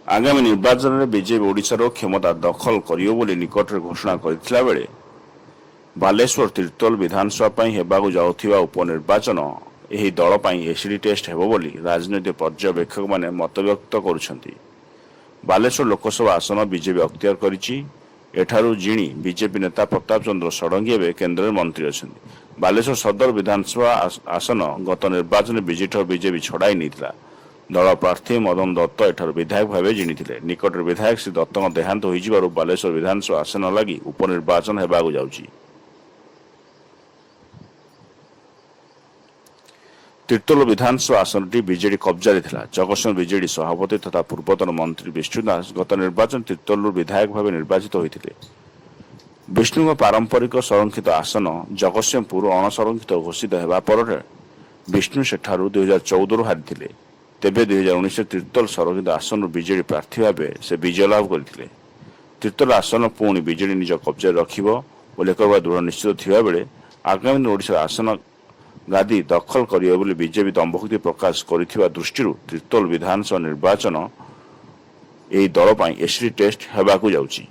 ଆଗାମୀ ନିର୍ବାଚନରେ ବିଜେପି ଓଡ଼ିଶାର କ୍ଷମତା ଦଖଲ କରିବ ବୋଲି ନିକଟରେ ଘୋଷଣା କରିଥିଲା ବେଳେ ବାଲେଶ୍ୱର ତିର୍ତ୍ତୋଲ ବିଧାନସଭା ପାଇଁ ହେବାକୁ ଯାଉଥିବା ଉପନିର୍ବାଚନ ଏହି ଦଳ ପାଇଁ ଏସିଡି ଟେଷ୍ଟ ହେବ ବୋଲି ରାଜନୈତିକ ପର୍ଯ୍ୟବେକ୍ଷକମାନେ ମତବ୍ୟକ୍ତ କରୁଛନ୍ତି। ବାଲେଶ୍ୱର ଲୋକସଭା ଆସନ ବିଜେପି ଅକ୍ତିଆର କରିଛି। ଏଠାରୁ ଜିଣି ବିଜେପି ନେତା ପ୍ରତାପ ଚନ୍ଦ୍ର ଷଡ଼ଙ୍ଗୀ ଏବେ କେନ୍ଦ୍ରରେ ମନ୍ତ୍ରୀ ଅଛନ୍ତି। ବାଲେଶ୍ୱର ସଦର ବିଧାନସଭା ଆସନ ଗତ ନିର୍ବାଚନରେ ବିଜେଡିଠାରୁ ବିଜେପି ଛଡ଼ାଇ ନେଇଥିଲା। ଦଳ ପ୍ରାର୍ଥୀ ମଦନ ଦତ୍ତ ଏଠାରୁ ବିଧାୟକ ଭାବେ ଜିଣିଥିଲେ। ନିକଟରେ ବିଧାୟକ ଶ୍ରୀ ଦତ୍ତଙ୍କ ଦେହାନ୍ତ ହୋଇଯିବାରୁ ବାଲେଶ୍ୱର ବିଧାନସଭା ଆସନ ଲାଗି ଉପନିର୍ବାଚନ ହେବାକୁ ଯାଉଛି। ତିର୍ତ୍ତୋଲ ବିଧାନସଭା ଆସନଟି ବିଜେଡି କବ୍ଜାରେ ଥିଲା। ଜଗତସିଂହ ବିଜେଡି ସଭାପତି ତଥା ପୂର୍ବତନ ମନ୍ତ୍ରୀ ବିଷ୍ଣୁ ଦାସ ଗତ ନିର୍ବାଚନ ତିର୍ତ୍ତୋଲରୁ ବିଧାୟକ ଭାବେ ନିର୍ବାଚିତ ହୋଇଥିଲେ। ବିଷ୍ଣୁଙ୍କ ପାରମ୍ପରିକ ସଂରକ୍ଷିତ ଆସନ ଜଗତସିଂହପୁର ଅଣସଂରକ୍ଷିତ ଘୋଷିତ ହେବା ପରେ ବିଷ୍ଣୁ ସେଠାରୁ 2014ରୁ ହାରିଥିଲେ। ତେବେ 2019ରେ ତିର୍ତ୍ତୋଲ ସଂରକ୍ଷିତ ଆସନରୁ ବିଜେଡି ପ୍ରାର୍ଥୀ ଭାବେ ସେ ବିଜୟ ଲାଭ କରିଥିଲେ। ତିର୍ତ୍ତୋଲ ଆସନ ପୁଣି ବିଜେଡି ନିଜ କବ୍ଜାରେ ରଖିବ ବୋଲି ଏକ ପ୍ରକାର ଦୃଢ଼ ନିଶ୍ଚିତ ଥିବାବେଳେ ଆଗାମୀ ଦିନରେ ଓଡ଼ିଶାର ଆସନ ଗାଦି ଦଖଲ କରିବ ବୋଲି ବିଜେପି ଦମ୍ଭୋକ୍ତି ପ୍ରକାଶ କରିଥିବା ଦୃଷ୍ଟିରୁ ତିର୍ତ୍ତୋଲ ବିଧାନସଭା ନିର୍ବାଚନ ଏହି ଦଳ ପାଇଁ ଏସିଡି ଟେଷ୍ଟ ହେବାକୁ ଯାଉଛି।